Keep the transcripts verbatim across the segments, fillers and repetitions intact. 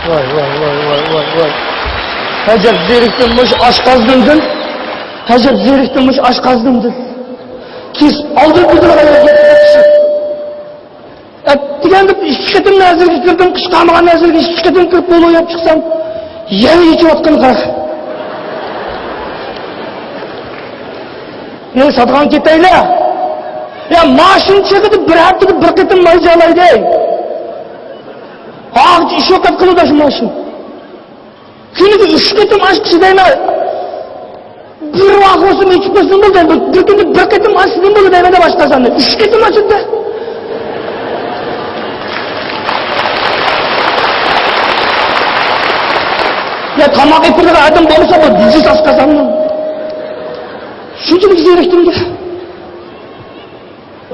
ۋاي، ۋاي، ۋاي، ۋاي، ۋاي، ۋاي. ئەجەب زېرىكتىم مۇشۇ ئاشقازىنىمدىن. ئەجەب زېرىكتىم مۇشۇ ئاشقازىنىمدىن. كېسىپ ئالدىم بىزنىڭ ئايالغا كىشى. ئەتىگەندە ئىككى قېتىم نەزىرگە كىردىم، قىچقارمىغان نەزىرگە ئىككى قېتىم كىرىپ بولۇپ يەپ چىقسام، يەنە ئېچىۋاتقىنى قارا. يەنە ساتقان كېتەيلى. يا، ماشىنا چېقىدە بىر ھەپتىدە بىر قېتىم ماي جالايدى. ھاغىچ ئىش يوق قىلىدۇ شۇ ماشىنا. كۈنىگە ئۈچ قېتىم ئاچقۇچى دەيمەن. بىر ۋاق بولسىمۇ ئىچىپ قويسىمۇ بولدى. بىر، بىر كۈندە بىر قېتىم ئاچسىمۇ بولدى دەيمەن دەپ ئاشقازاننى. ئۈچ قېتىم ئاچىدۇ. يا تاماق ئېتىدىغان ئادەم بولمىسا بۇ دىجىس ئاشقازاننىڭ. شۇنچىلىك زېرىكتىم.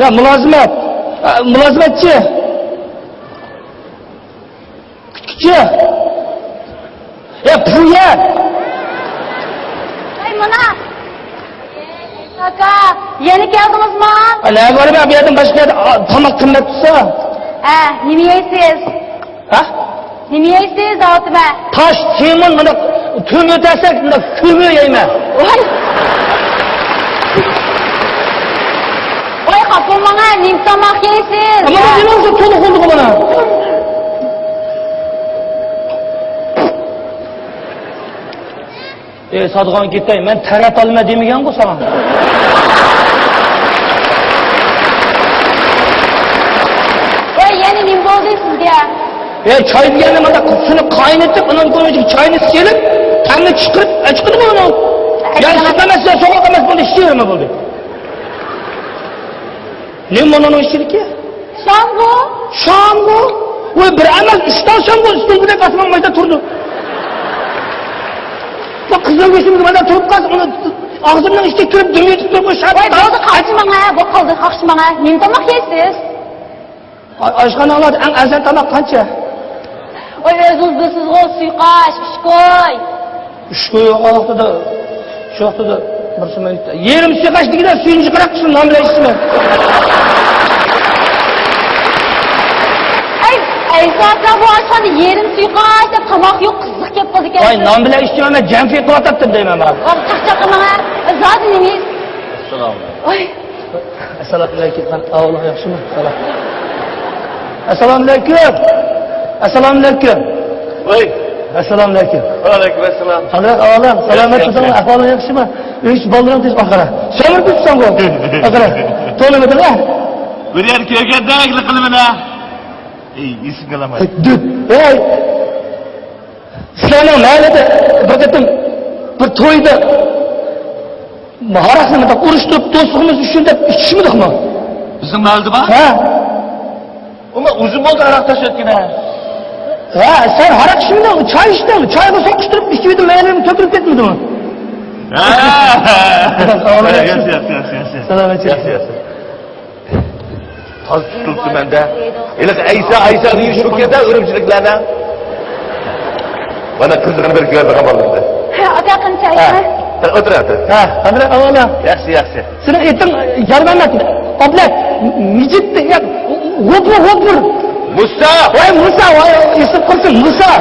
يا مۇلازىمەت. ئە، مۇلازىمەتچى. كۈتكۈچى. يا پۇيە. ئەي مانا. ئاكا، يەنە كەلدىڭىزما؟ ئا، نەگە بارىمەن؟ بۇ يەردىن باشقا يەردە، ئا، تاماق قىممەت تۇتسا. ھە، نېمە يەيسىز؟ ھە؟ نېمە يەيسىز دەۋاتىمەن. تاش، تېمىن، مۇنداق تۆمۈر تەسەك، مۇنداق كۆمۈر يەيمەن. ۋاي. ۋاي، خاپا بولماڭ، نېمە تاماق يەيسىز؟ ئەمما مانا نېمە بولسا تولۇق بولدىغۇ مانا. ئەي ساتقان كېتەي، مەن تەرەت ئالىمەن دېمىگەنغۇ ساڭا. ۋاي، يەنە نېمە بولدى سىزگە؟ ئەي چاي دېگەننى مانا سۇنى قاينىتىپ، ئۇنىڭ كۆينىگە چاينى سېلىپ، تەمنى چىقىرىپ، ئەچىقىدىغۇ ئۇنىڭ. يا ئىسسىق ئەمەس، يا سوغۇق ئەمەس، بولدى، ئىچىۋەرمە بولدى. نېمە مۇنىڭ ئىچىدىكى؟ شامپۇ. شامپۇ؟ ۋاي، بىر ئەمەس، ئۈچ تال شامپۇ ئۈستۈمدىن ئاسمان مايدا تۇرىدۇ. بۇ قىزىل بېشىمدا مايدا تۇرۇپ قالسا، ئۇنى ئاغزىمنىڭ ئىچىگە كىرىپ دۈم يۇتۇپ تۇرۇپ، شامپۇ. ۋاي، بولدى، قاقشىماڭ ھە، بولدى، قالدى، قاقشىماڭ ھە. نېمە تاماق يەيسىز؟ ئا-، ئاشخاناڭلاردا ئەڭ ئەرزان تاماق قانچە؟ ۋاي، ئۆزىڭىز بىلىسىزغۇ، سۇيقاش، ئۈچ كوي. ئۈچ كوي يوق ۋاقتىدا، شۇ ۋاقتىدا بىر سۇ مەن يېرىم سۇيقاش دېگىنە سۈيىنى چىقىراپ، شۇ نان بىلەن ئىچىمەن. ئەي، ئەيسا ئاكا، بۇ ئاشخانىدا يېرىم سۇيقاش دەپ تاماق يوق، قىزىق گەپ قىلىدىكەن. ۋاي، نان بىلەن ئىچتىم، مەن جەم قىلىۋاتاتتىم دەيمەن مانا. ۋاي، چاقچاق قىلماڭ ھە. زادى نېمە يېيىسىز؟ ئەسسالامۇ ئەلەيكۇم. ۋاي. ئەسسالامۇ ئەلەيكۇم. ئەھۋالىڭ ياخشىمۇ؟ سالام. ئەسسالامۇ ئەلەيكۇم. ئەسسالامۇ ئەلەيكۇم. ۋاي. ئەسسالامۇ ئەلەيكۇم. ۋەئەلەيكۇم ئەسسالام. قانداق ئەھۋالىڭ؟ سالامەتمىسەن؟ ياخشى. ئەھۋالىڭ ياخشىمۇ؟ ئۆيچە بالىلىرىڭ تېز ئاخىرى. سەمرە تۇتساڭغۇ. ئاخىرى. تونۇمىدىڭ ھە؟ بىر يەر كۆرگەندەك قىلىمەن ھە. ئەي، ئېسىڭگە ئالامەن. دۈت. ئەي. سىلەرنىڭ مەھەللىدە بىر قېتىم بىر تويدا ھاراقنى مۇنداق ئۇرۇشتۇرۇپ، دوستلۇقىمىز ئۈچۈن دەپ ئىچىشمىدۇقمۇ؟ بىزنىڭ مەھەللىدە بار؟ ھە. ئۇمۇ ئۇزۇن بولدى ھاراق تاشلاتقىنى. ھە، سەن ھاراق ئىچمىدىڭ، چاي ئىچتىڭ. چايغا سوقۇشتۇرۇپ ئىچىۋىدىڭ، مەيلىم تۆكۈلۈپ كەتمىدىمۇ؟ ھە. ياخشى، ياخشى، ياخشى، ياخشى. سالامەتچىلىك. ياخشى، ياخشى. تازا تۇتۇلۇپتۇ مەندە. ھېلىقى ئەيسا، ئەيسا دېگەن شۇ كەندە ئۈرۈمچىلىكلەرنىڭ. مانا قىزىقىنى بىر كۆرىدىغان بولدۇم. ھە، ئاكا، قېنى چاي ھە. ئىچىمەن. ئولتۇر، ئولتۇر. ھە، قانداق ئەھۋالىڭ؟ ياخشى، ياخشى. سېنىڭ ئېتىڭ يارمەمەت، ئابلەت، مىجىت، يا، غوپۇر، غوپۇر. مۇسا! ۋاي مۇسا، ۋاي ئېسىپ قالسۇن، مۇسا!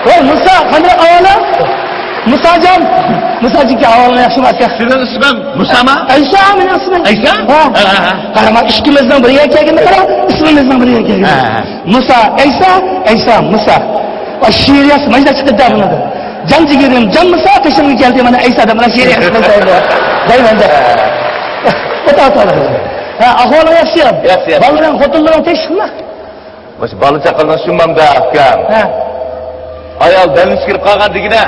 ۋاي مۇسا، قانداق ئەھۋالىڭ؟ مۇساجان! مۇساجىكى، ئەھۋالىڭ ياخشىمۇ ئەسكەر؟ سېنىڭ ئىسمىڭ مۇسامۇ؟ ئەيسا مېنىڭ ئىسمىم. ئەيسا؟ ھە. ھە، ھە، ھە. قاراما، ئىككىمىزنىڭ بىر يەرگە كەلگىنىنى قارا، ئىسمىمىزنىڭ بىر يەرگە كەلگىنى. ھە، ھە. مۇسا، ئەيسا، ئەيسا، مۇسا. ۋاي شېئىر يازسا مانا شۇنداق چىقىدۇ بۇنىڭدىن. جان جىگىرىم، جان مۇسا، قېشىڭغا كەلدى، مانا ئەيسا دەپ، مانا شېئىر يازسا دەيمەن. دەيمەن دە. ئوتا، ئوتا. ھە، ئەھۋالىڭ ياخشى؟ ياخشى، ياخشى. بالىلىرىڭ، خوتۇنلىرىڭ تىنچلىقمۇ؟ مۇشۇ بالا چاقىلىرىڭ شۇمامدا ئۇكام. ھە. ئايال بەلنىش كىرىپ قالغان دېگىنە،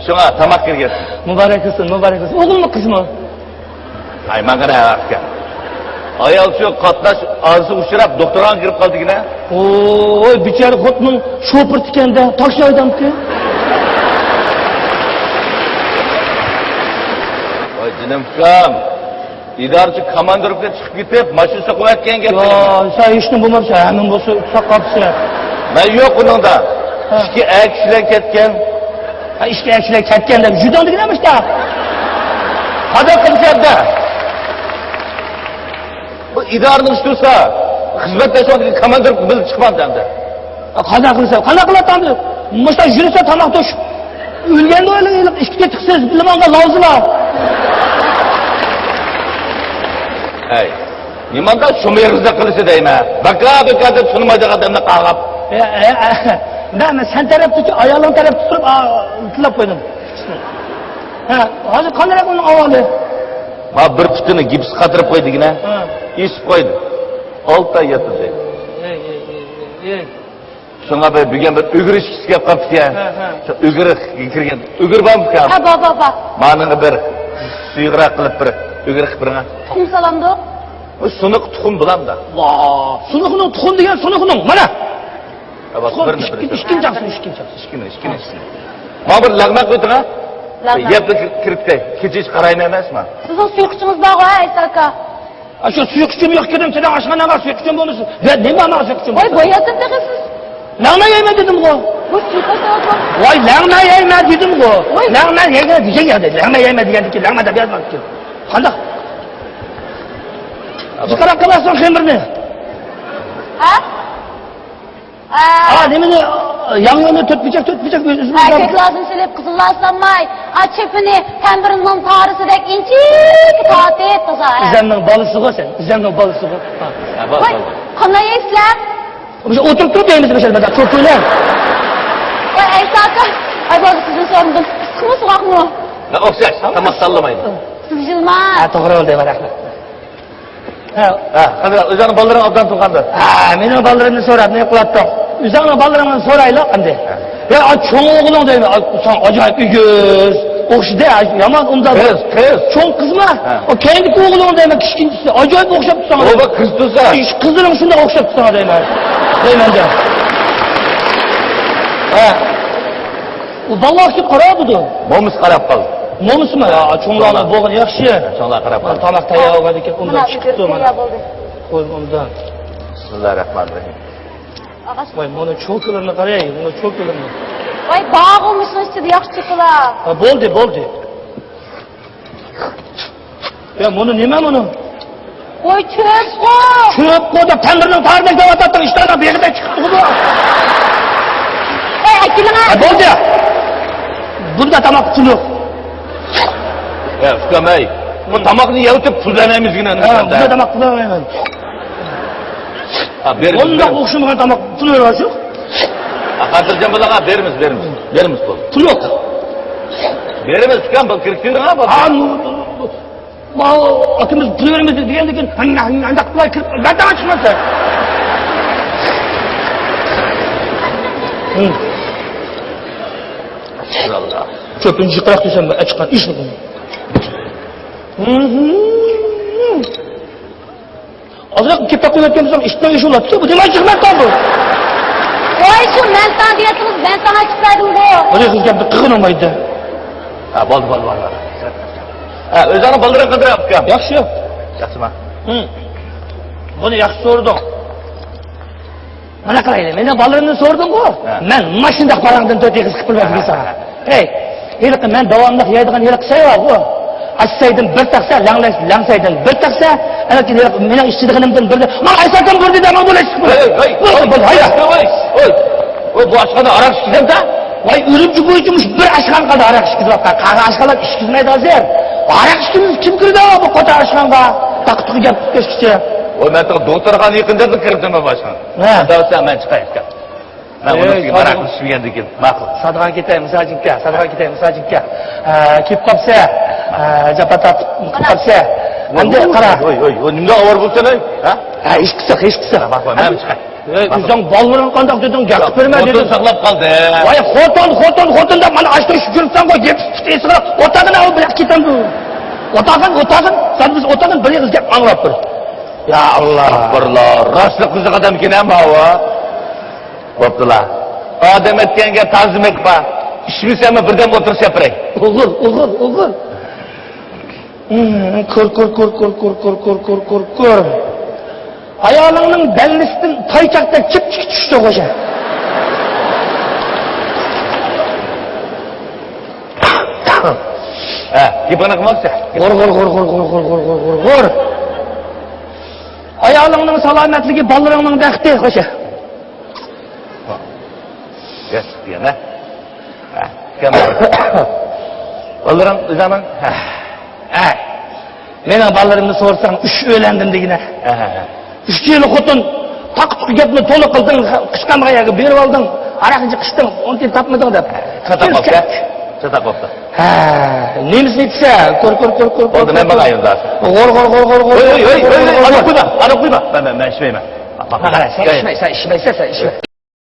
شۇڭا تاماق كىرگەن. مۇبارەك بولسۇن، مۇبارەك بولسۇن. ئوغۇلمۇ، قىزمۇ؟ ھاي، ماڭا نە ئۇكام. ئايال شۇ قاتناش ئارىسىغا ئۇچراپ، دوختۇرخانىغا كىرىپ قالدى دېگىنە. ۋوي، بىچارە خوتۇنۇڭ شوپۇرى ئىكەن-دە، تاكسى ھەيدەمتى؟ ۋاي جېنىم ئۇكام. ئىدارىچى كاماندىروپكىغا چىقىپ كېتىپ، ماشىنا سوقۇۋەتكەن گەپ. يا، سەن ھېچنېمە بولمامسەن، ھەممىنى بولسا ساقاپسەن. مەن يوق ئۇنىڭدا. ھە. ئىككى ئەر كىشىلەر كەتكەن. ھە، ئىككى ئەر كىشىلەر كەتكەن دەپ، جۈدەڭ دېگىنە مۇشتا. قانداق قىلسا ئەمدى؟ بۇ ئىدارىنى ئۇشتۇرسا، خىزمەتدەشلىرىدىكى كاماندىروپكا بىللە چىقمامدۇ ئەمدى؟ قانداق قىلىسەن؟ قانداق قىلاتتىڭ؟ مۇشۇنداق يۈرسە تاماق توشۇپ ئۆلگەندە ئويلاپ، ئىككى تېتىقسىز لىمونغا لاۋزىلا. ئەي، نېمانداق شۇمۇ يېغىزدا قىلىسى دەيمەن. بەكا، بەكا دەپ تونۇمايدىغان ئادەمنى قاغاپ. ئە، ئە، ئە، مەن، مەن سەن تەرەپتە، ئايالىڭ تەرەپتە تۇرۇپ، ئا، تىللاپ قويدۇم. ھە، ھازىر قانداق ئۇنىڭ ئەھۋالى؟ ما بىر پۇتىنى گىپس قاتۇرۇپ قويدىغىنە. ھە. ئېسىپ قويدى. ئالتە ئاي ياتىدۇ. ئەي، ئەي، ئەي، ئەي، ئەي. شۇڭا بىر، بۈگۈن بىر ئۈگرە ئىچكۈسى كەپ قاپتىكەن. ھە، ھە. شۇ ئۈگرە كىرگەن. ئۈگرە بارمىكەن؟ ھە، بار، بار، بار. مانىڭغا بىر سۇيۇقراق قىلىپ بىر ئۈگرە قىلىپ بېرىڭە. تۇخۇم سالامدۇ؟ ئۇ سۇنۇق تۇخۇم بولامدا. ۋا، سۇنۇقنىڭ تۇخۇم دېگەن سۇنۇقنىڭ. مانا. ھە، بار، تۇخۇم بىرنى، ئىككى-، بىرنى. ئىككىنچى چاقسۇن، ئىككىنچى چاقسۇن. ئىككىنى، ئىككىنى، ئىككىنى. مانا بىر لەغمەن قويدۇڭ ھە؟ لەغمەن. يەپ كىرىپ كەتەي. كېچە ھېچ قارايمەن ئەمەسما؟ سىزنىڭ سۇيۇق ئىچىڭىز بارغۇ ھە، ئىسا ئاكا؟ ئاشۇ سۇيۇق ئىچىم يوق ئىكەن، سېنىڭ ئاشخاناڭغا سۇيۇق ئىچىم بولمىسۇن. يا نېمە ماڭا سۇيۇق ئىچىم ۋاي، بولسۇن؟ بوياتىن تېخى سىز. لەڭمە يەيمەن دېدىمغۇ. بۇ سۇيۇق ئىچىڭىز بار. ۋاي، لەڭمە يەيمەن دېدىمغۇ. ۋاي. لەڭمە يەيمەن دېگەن يەردە، لەڭمە يەيمەن دېگەندىكى لەڭمە دەپ يازماپتۇ. قانداق؟ جىقراق قىلارسەن خېمىرنى. ھە؟ ئا، نېمىنى، ياڭيۇنى تۆت پىچەك، تۆت پىچەك ئۆزىمىز ھە، بار. كۆك لازىم سېلىپ، قىزىل لازىم سالماي. ئا، چېپىنى تەمبىرنىڭ تارىسىدەك ئىنچىكە تارتىپ، تازا، ھە. ئىزەمنىڭ بالىسىغۇ سەن، ئىزەمنىڭ بالىسىغۇ. ھە. ۋاي، قانداق يەيسىلەر؟ بىز ئولتۇرۇپ تۇرۇپ يەيمىز، مەسىلەن، مۇنداق چوكا بىلەن. ۋاي، ئەيسا ئاكا. ئاي، بولدى، سىزدىن سورىدىم. ئىسسىقمۇ، سوغۇقمۇ؟ ھە، ئوخشاش، تاماق تاللىمايدۇ. سىز جىلماڭ. ھە، توغرا بولدى، رەھمەت. ھە. ھە، قانداق، ئۆزۈڭنىڭ بالىلىرىڭ ئوبدان تۇرغاندۇ؟ ھە، مېنىڭ بالىلىرىمنى سوراپ نېمە قىلاتتىڭ؟ ئۆزۈڭنىڭ بالىلىرىڭنى سورايلى ئەمدى. ھە. يا، ئا، چوڭ ئوغلۇڭ دەيمەن، ئا، ساڭا ئاجايىپ ئېگىز. ئوخشىدى، ئا، يامان ئوبدان. قىز، قىز. چوڭ قىزما؟ ھە. ئا، كەينىدىكى ئوغلۇڭ دەيمەن، كىچىكىنچىسى. ئاجايىپ ئوخشاپتۇ ساڭا. ئۇ بىر قىز تۇرسا. ئا، قىزلىرىڭ شۇنداق ئوخشاپتۇ ساڭا دەيمەن. دەيمەن دە. ھە. ئۇ بالىلار كېلىپ قاراۋاتىدۇ. مومىسى قاراپ قالدى. مومىسىمۇ؟ يا، چوڭلارنىڭ چوڭلار. بولغىنى ياخشى. چوڭلار قاراپ قالدى. تاماق تەييار بولغاندىكىن ئۇنداق مانا، چىقىپتۇ، تەييار مانا. بولدى. قويۇڭ ئۇنداق. بىسمىللاھىررەھمانىررەھىم. ئاغاش. ۋاي، مانا چوكىلىرىنى قاراي، مانا چوكىلىرىنى. ۋاي، بارغۇ مۇشۇنىڭ ئىچىدە ياخشى چوكىلار. ھە، بولدى، بولدى. يا، مۇنۇ نېمە مۇنۇ؟ ۋاي، چۆپقۇ! چۆپقۇ دەپ تەندىرنىڭ تارىدەك دەۋاتاتتىڭ، ئىشتاننىڭ بېغىدەك چىقىپتىغۇ بۇ. ۋاي، ئەكېلىڭە! ھە، بولدى. بۇندا تاماق پۇل يوق. يا، ئۇكام، ئەي، بۇ تاماقنى يەۋېتىپ پۇل بەرمەيمىزگىنە، ھە، بۇندا تاماق پۇل بەرمەيمەن. ھە، بېرىمىز، بۇنداق بېرىمىز. ئوخشىمىغان تاماق پۇل بەرمەس يوق. ھە، خاتىرجەم بول، ئاغا، بېرىمىز، بېرىمىز. بېرىمىز پۇل. پۇل يوق. بېرىمىز، ئۇكام، بۇ كىرىپ كېلىڭ، ھە، بۇ. ھە، ماۋۇ ئاكىمىز پۇل بېرىمىز دېگەندىن كېيىن، ھانداق قىلىپ كىرىپ، بەردەڭ چىقماسا. كۆپىنچە جىقراق دېسەم، ئەچىققان ئىش بۇ. ئازراق كېپە قويۇۋەتكەن بولسام، ئىشتىن ئىش بولاتتى. بۇ نېمە چىقمايتتى بۇ؟ ۋاي، شۇ مەن ساڭا دېگەنسىڭىز، مەن ساڭا ئېچىپ بەردىمغۇ. بۇنى قىلغاندا قىلغىنىڭ بار ئىدى. ھە، بولدى، بولدى، بولدى. ھە، ئۆزۈڭنىڭ بالىلىرىڭ قانداق، ئۇكام؟ ياخشى. ياخشىما؟ ھىم. بۇنى ياخشى سورىدىڭ. مانا قارايلى، مېنىڭ بالىلىرىمنى سورىدىڭغۇ؟ ھە. مەن ماشىنىداق پاراڭدىن تۆت ئېغىز قىپىرلاپ بېرىمەن ساڭا. ھە. ھەي، ھېلىقى مەن داۋاملىق يەيدىغان ھېلىقى شەي بارغۇ. ئاچسايدىن بىر تەخسە، لەڭلەي-، لەڭسەيدىن بىر تەخسە، ئاندىن كېيىن ھېلىقى مېنىڭ ئىچىدىغىنىمدىن بىر دە-، مانا ئايساكام بۇردا دەمەڭ بۇ ئىچكۈزۈپ. ھەي، ھەي، ھەي، ھەي، ۋاي، ۋاي، ۋاي، بۇ ئاشخانا ئاراق ئىچكۈزەمدە؟ ۋاي، ئۈرۈمچى بويىچە مۇشۇ بىر ئاشخانا قالدى ئاراق ئىچكۈزۈۋاتقان. قالغان ئاشخانىلار ئىچكۈزمەيدۇ ھازىر. ئاراق ئىچكۈزمىسە كىم كىرىدۇ بۇ قوتان ئاشخانىغا؟ تاقا-تۇقا گەپ قىلىپ كەتكۈچە. ۋاي، مەن تېخى دوختۇرخانىغا يېقىندىن كىردىم باشخانا. ھە. دەۋاتسەم مەن چىقاي ئىكەن. مەن ئۇنىڭ ئۈستىگە ماراق قىلىشمىگەندىكىن ماقۇل. سادىغان كېتەي مىساجىنكە، سادىغان كېتەي مىساجىنكە. ئە، كېلىپ قاپسە، ئە، جاپا تارتىپ قاپسە. ئەمدى قارا. ۋاي، ۋاي، ۋاي، نېمىنداق ئاۋارە بولساڭ، ھەي؟ ھە؟ ھە، ئىش قىلساق، ئىش قىلساق. ماقۇل، مەن چىقاي. ۋاي، ئۆزۈڭ بالىلىرىڭ قانداق دېدىڭ، گەپ قىلىپ بەرمە دېدىڭ. خوتۇن ساقلاپ قالدى. ۋاي، خوتۇن، خوتۇن، خوتۇن دەپ مانا ئاشتۇرۇشۇپ يۈرۈپسەنغۇ، يېپىشىپ كېتىسىغۇ. ئولتۇرغىن، ئاۋۇ بىلەن كېتەمدۇ. ئولتۇرغىن، ئولتۇرغىن. سەن بىز ئولتۇرغىن، بىر ئېغىز گەپ ئاڭلاپ بىر. يا ئاللا. ئەستەغپۇرۇللا، راستلا قىزىق ئادەمكەن ھە ماۋۇ. بوپتۇلا. ئادەم ئەتكەنگە تازىمەك بار. ئىچمىسەممۇ بىردەم ئولتۇرۇپ سەپرەي. ئوغۇل، ئوغۇل، ئوغۇل. كور، كور، كور. ئايالىڭنىڭ بەللىسىدىن تايچاقتەك چىپچىكى چۈشتى خوجا. ھە، گېپىڭنى قىلماقچى. غۇر، غۇر، غۇر. ئايالىڭنىڭ سالامەتلىكى بالىلىرىڭنىڭ بەختى خوجا. ياخشى دېگەن ھە. ھە، كەم. بالىلىرىڭ ئۆزەڭنىڭ؟ ھە. ھە. مېنىڭ بالىلىرىمنى سورىساڭ، ئۈچ ئۆيلەندىم دېگىنە. ھە، ھە، ھە. ئۈچ يىل خوتۇن، تاقا-تۇقا گەپنى تولا قىلدىڭ، قىچقانغا يەرگە بېرىپ ئالدىڭ، ھاراقنى ئىچتىڭ، ئۇنى تاپمىدىڭ دەپ. چاتاق بوپتۇ. چاتاق بوپتۇ. ھە، نېمىسىنى ئېيتسا، كۆر، كۆر، كۆر، كۆر. بولدى، مەن باقاي ئۇندا. غور، غور، غور، غور، غور. ھوي، ھوي، ھوي، ھوي، ھوي، ئانا قويما، ئانا قويما. مەن، مەن، مەن ئىچمەيمەن. باق، باق. قارا، سەن ئىچمەيسەن، ئىچمەيسەن، سەن ئىچمە.